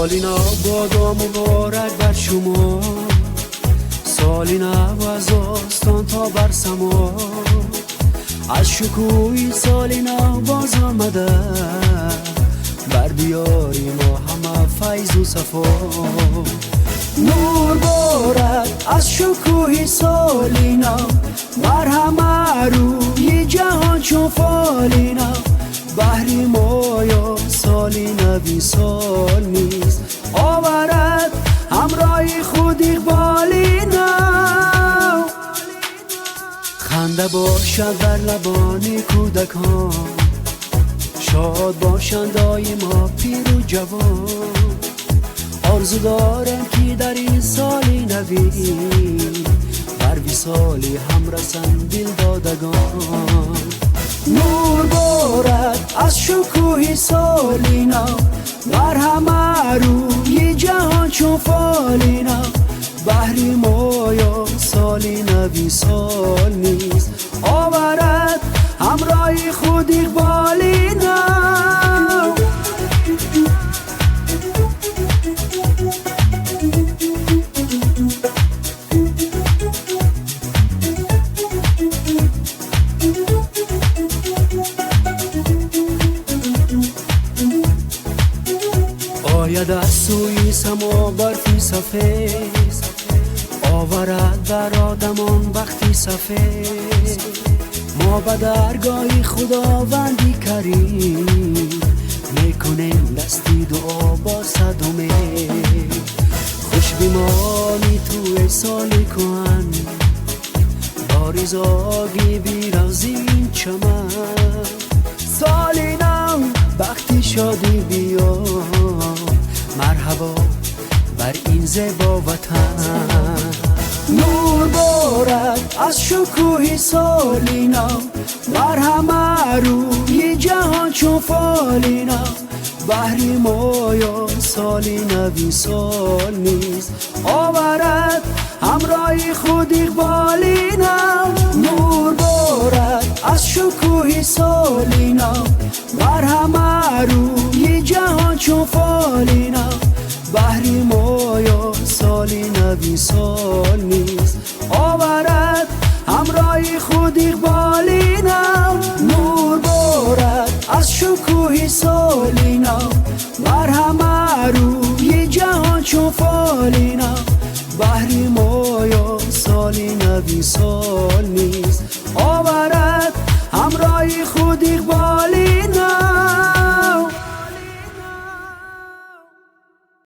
Соли нав бодо муборак бар шумо, соли нав аз остон то бар само. Аз шукӯҳи соли нав боз омада, бар диёри мо ҳама файзу сафо. Нур борад аз шукӯҳи соли нав, бар ҳама рӯи ҷаҳон чун фоли нав. Баҳри мо ё соли нави сол نیست, оварад ҳамроҳи худ иқболи нав. Ханда бошад бар лабони кӯдакон, шод бошанд доимо пиру ҷавон. Орзу дорем ки дар ин соли навин бар висоли ҳам расанд дилдодагон. Нур борад аз шукӯҳи соли нав, бар ҳама рӯи ҷаҳон чун фоли нав. Баҳри мо ё соли нави сол نیست, оварад ҳамроҳи худ иқболи нав. Ояд аз сӯи само барфи сафед, оварад бар одамон бахти сафед. Мо ба даргоҳи Худованди Карим мекунем дасти дуо бо сад умед. Хуш бимонӣ ту эй соли кӯҳан, бо ризоги биравзи ин чаман. Соли нав бахти шодӣ биёр, марҳабо бар ин зебо ватан. Нур борад аз шукӯҳи соли нав, бар ҳама рӯи ҷаҳон чун фоли нав. Баҳри мо ё соли нави сол نیست, оварад ҳамроҳи худ иқболи нав. Нур борад аз шукӯҳи соли нав, бар ҳама рӯи ҷаҳон чун фоли нав. Баҳри мо ё соли нави сол نیست, оварад ҳамроҳи худ иқболи нав. Нур борад аз шукӯҳи соли нав, бар ҳама рӯи ҷаҳон чун фоли нав. Баҳри мо ё соли нави сол نیست, оварад ҳамроҳи худ иқболи